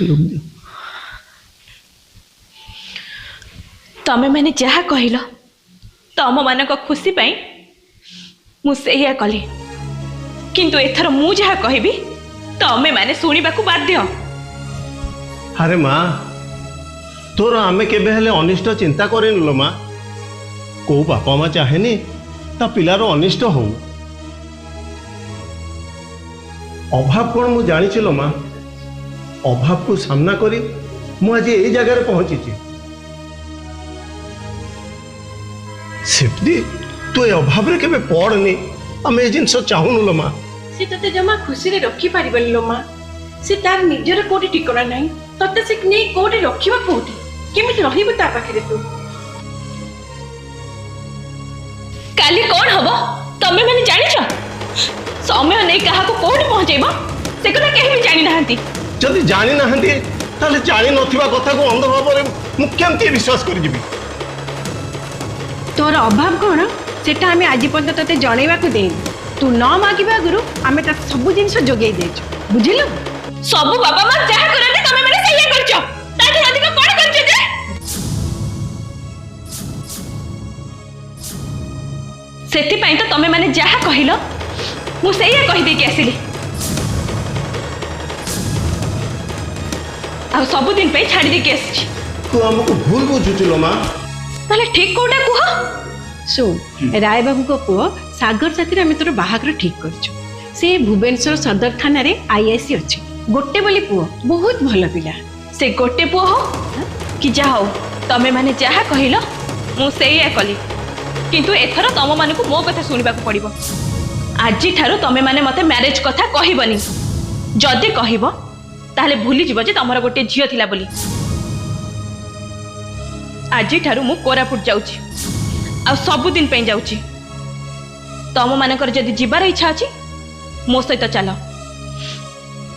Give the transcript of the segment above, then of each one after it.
ଦିଅ। ତମେ ମାନେ ଯାହା କହିଲ, ତମମାନଙ୍କ ଖୁସି ପାଇଁ ମୁଁ ସେଇଆ କଲି। କିନ୍ତୁ ଏଥର ମୁଁ ଯାହା କହିବି ତମେ ମାନେ ଶୁଣିବାକୁ ବାଧ୍ୟ। ଆରେ ମା, ତୋର ଆମେ କେବେ ହେଲେ ଅନିଷ୍ଟ ଚିନ୍ତା କରିନୁ ଲୋ ମା। କୋଉ ବାପା ମା ଚାହେଁନି ତା ପିଲାର ଅନିଷ୍ଟ ହଉ? ଅଭାବ କ'ଣ ମୁଁ ଜାଣିଛି ଲୋ ମା। ଅଭାବକୁ ସାମ୍ନା କରି ମୁଁ ଆଜି ଏଇ ଜାଗାରେ ପହଞ୍ଚିଛି। ସେମିତି ତୁ ଏ ଅଭାବରେ କେବେ ପଡ଼ନି, ଆମେ ଏ ଜିନିଷ ଚାହୁଁନୁ ଲୋ ମା। ସେ ତତେ ଜମା ଖୁସିରେ ରଖିପାରିବନି ଲୋ ମା। ସେ ତାର ନିଜର କୋଉଠି ଠିକଣା ନାହିଁ, ତତେ ସେ ନେଇ କୋଉଠି ରଖିବ? କୋଉଠି କେମିତି ରହିବୁ ତା ପାଖରେ ତୁ? କାଲି କ'ଣ ହବ ତମେ ମାନେ ଜାଣିଛ? ସମୟ ନେଇ କାହାକୁ କୋଉଠି ପହଞ୍ଚେଇବ ସେ କଥା କେହି ବି ଜାଣିନାହାନ୍ତି। ଯଦି ଜାଣିନାହାନ୍ତି, ତାହେଲେ ଜାଣିନଥିବା କଥାକୁ ଅନ୍ଧ ଭାବରେ ମୁଁ କେମିତି ବିଶ୍ୱାସ କରିଯିବି? ତୋର ଅଭାବ କ'ଣ ସେଟା ଆମେ ଆଜି ପର୍ଯ୍ୟନ୍ତ ତତେ ଜଣେଇବାକୁ ଦେଇନୁ। ତୁ ନ ମାଗିବା ଆଗରୁ ଆମେ ତତେ ସବୁ ଜିନିଷ ଯୋଗେଇ ଦେଇଛୁ, ବୁଝିଲୁ? ସବୁ ବାପା ମା ଯାହା କରନ୍ତି ତମେ ମାନେ ସେଇଆ କରିଛ। ତାଠୁ ଅଧିକ କ'ଣ କରିଛ ଯେ? ସେଥିପାଇଁ ତ ତମେ ମାନେ ଯାହା କହିଲ ମୁଁ ସେଇଆ କହିଦେଇକି ଆସିଲି, ଆଉ ସବୁଦିନ ପାଇଁ ଛାଡ଼ି ଦେଇକି ଆସିଛି। ତୁ ଆମକୁ ଭୁଲ ବୁଝୁଛୁ ଲୋ ମା। ତାହେଲେ ଠିକ କୋଉଟା କୁହ? ଶୁଣ, ରାୟବାବୁଙ୍କ ପୁଅ ସାଗର ସାଥିରେ ଆମେ ତୋର ବାହାଘର ଠିକ କରିଛୁ। ସେ ଭୁବନେଶ୍ୱର ସଦର ଥାନାରେ ଆଇଆଇସି ଅଛି। ଗୋଟେ ବୋଲି ପୁଅ, ବହୁତ ଭଲ ପିଲା। ସେ ଗୋଟେ ପୁଅ ହଉ କି ଯାହା ହଉ, ତମେ ମାନେ ଯାହା କହିଲ ମୁଁ ସେଇଆ କଲି। କିନ୍ତୁ ଏଥର ତମମାନଙ୍କୁ ମୋ କଥା ଶୁଣିବାକୁ ପଡ଼ିବ। ଆଜିଠାରୁ ତମେ ମାନେ ମତେ ମ୍ୟାରେଜ କଥା କହିବନି। ଯଦି କହିବ ତାହେଲେ ଭୁଲିଯିବ ଯେ ତମର ଗୋଟିଏ ଝିଅ ଥିଲା ବୋଲି। ଆଜିଠାରୁ ମୁଁ କୋରାପୁଟ ଯାଉଛି, ଆଉ ସବୁଦିନ ପାଇଁ ଯାଉଛି। ତମମାନଙ୍କର ଯଦି ଯିବାର ଇଚ୍ଛା ଅଛି ମୋ ସହିତ ଚାଲ,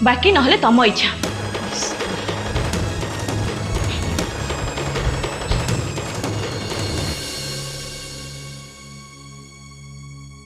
ବାକି ନହେଲେ ତମ ଇଚ୍ଛା।